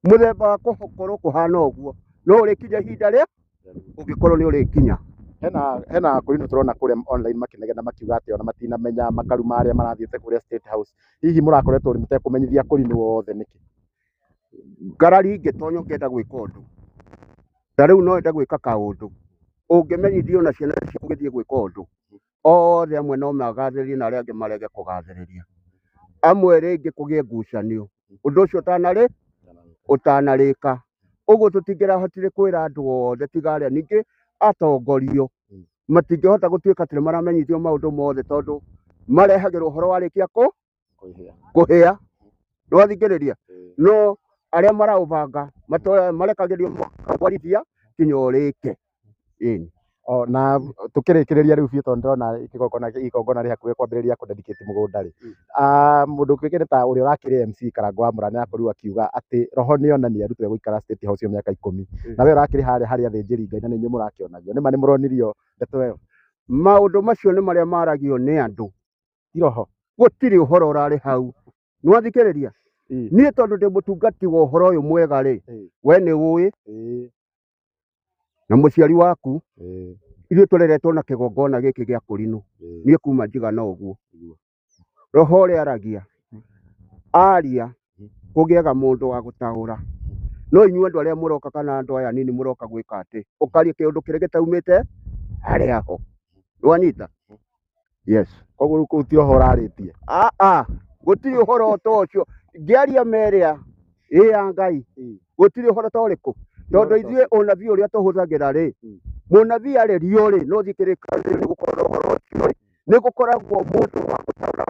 Mũthemba wa kũkorwo kũhana ũguo no ũrĩkinya ihinda rĩa ũngĩkorwo nĩ ũrĩkinya. Hena kũrinũ tũrona kũrĩa online makĩnegena makiuga atĩ ona matinamenya makaruma arĩa marathiĩte kũrĩa State House. Hihi mũrakoretwo mũtekũmenyithia kũrinũ othe nĩkĩ? Ngarari ingĩtonya ũngĩenda gwĩka ũndũ ta rĩu, no wende gwĩka kaũndũ ũngĩmenyithio na ciana ciaku ũgĩthiĩ gwĩka ũndũ, othe amwe no magathĩrĩrie na arĩa angĩ marege kũgathĩrĩria, amwe rĩngĩ kũgĩe ngucanio ũndũ ũcio ũtanarĩ ũtanarĩka. Ũguo tũtingĩrahotire kwĩra andũ othe tiga arĩa ningĩ atongorio matingĩhota gũtuĩka atĩ nĩ maramenyithio maũndũ mothe, tondũ marehagĩrwo ũhoro warĩkia kũhĩa nĩwathikĩrĩria. No arĩa maraũbanga marekagĩrio makatwarithia nginya ũrĩke. Ĩni. O na tukĩrĩkĩrĩria rĩu biũ, tondũ ndĩrona igongona rĩ hakuhĩ kwambĩrĩria kũ-dedicate mũgũnda rĩ, mũndũ ũkĩũĩkaine ta ũrĩa ũrakĩrĩ MC Karangũ wa Mũraya nĩarakorirwo akiuga atĩ roho nĩonania Ruto egũikara State House mĩaka 10. Na we ũrakĩrĩ harĩa harĩ athĩnjĩri Ngai na nĩ inyuĩ mũrakĩonagio, nĩma nĩ mũronirio ndeto ĩyo? Maũndũ macio nĩ marĩa maragio nĩ andũ. Ti roho? Gũtirĩ ũhoro ũrarĩ hau, nĩwathikĩrĩria? Niĩ tondũ ndĩ mũtungati wa ũhoro ũyũ mwega rĩ, we nĩ ũĩ na mũciari waku, ithuĩ tũreretwo na kĩgongona gĩkĩ gĩa kũrinũ. Niĩ kuma njigana ũguo, roho ũrĩa aragia aria kũgĩaga mũndũ wa gũtaũra, no inyuĩ andũ arĩa mũroka kana andũ aya nini mũroka gwĩka atĩ ũkaria kĩũndũ kĩrĩa gĩtaumĩte harĩa ho, nĩwanyita? Yes. Koguo rĩu kũu ti roho ũrarĩtie? Aa, gũtirĩ ũhoro ta ũcio ngĩaria merĩa ĩ ya Ngai, gũtirĩ ũhoro ta ũrĩkũ, tondũ ithuĩ ũnabii ũrĩa tũhũthagĩra rĩ, mũnabii arĩrio rĩ, no thiĩ kĩrĩkanĩro nĩ gũkorwo ũhoro ũcio rĩ, nĩ gũkoragwo mũndũ wa gũtaũra.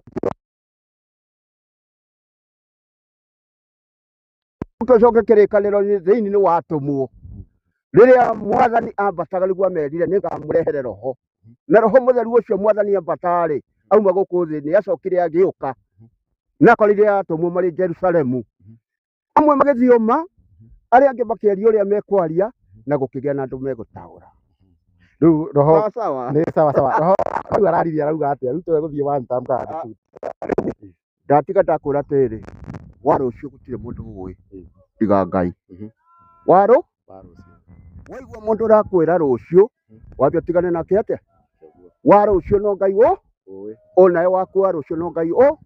Tũcoke kĩrĩkanĩro thĩinĩ nĩ watũmwo rĩrĩa mwathani ambataga nĩguo amerire nĩngamũrehere roho, na roho mũtheru ũcio mwathani ambata rĩ, auma gũkũ thĩ nĩ acokire agĩũka na akorire atũmwo marĩ Jerusalemu, amwe magĩthioma, arĩa angĩ makĩaria ũrĩa mekwaria, na gũkĩgĩa na andũ megũtaũra. Rĩu roho Sawa sawa. Nĩ sawa sawa. Roho rĩu araririe arauga atĩa? Ruto egũthiĩ one term kana two? Ndatiga ndakwĩra atĩrĩrĩ, wa rũciũ gũtirĩ mũndũ ũĩ tiga Ngai. Warũ waigua mũndũ ũrakwĩra rũciũ, wambia ũtigane nake atĩa? Wa rũciũ no Ngai wo onawe waku, wa rũciũ no Ngai o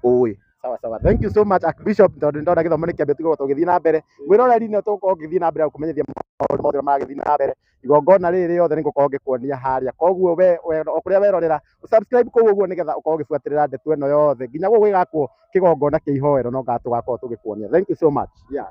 ũĩ. Sawa sawa, thank you so much, Archbishop, tondũ ndona gĩthomo nĩ kĩambia tũgũkorwo tũgĩthiĩ na mbere. Mwĩroreri nĩ tũgũkorwo ngĩthiĩ na mbere gũkũmenyithia maũndũ mothe maragĩthiĩ na mbere. Igongona rĩrĩ rĩothe nĩ ngũkorwo ngĩkuonia harĩa, koguo we o kũrĩa werorera, subscribe kũu ũguo nĩgetha ũkorwo ũgĩbuatĩrĩra ndeto ĩno yothe nginya gũkũ gĩgakwo kĩgongona kĩa ihoero, no ngatũgakorwo tũgĩkuonia. Thank you so much, yeah.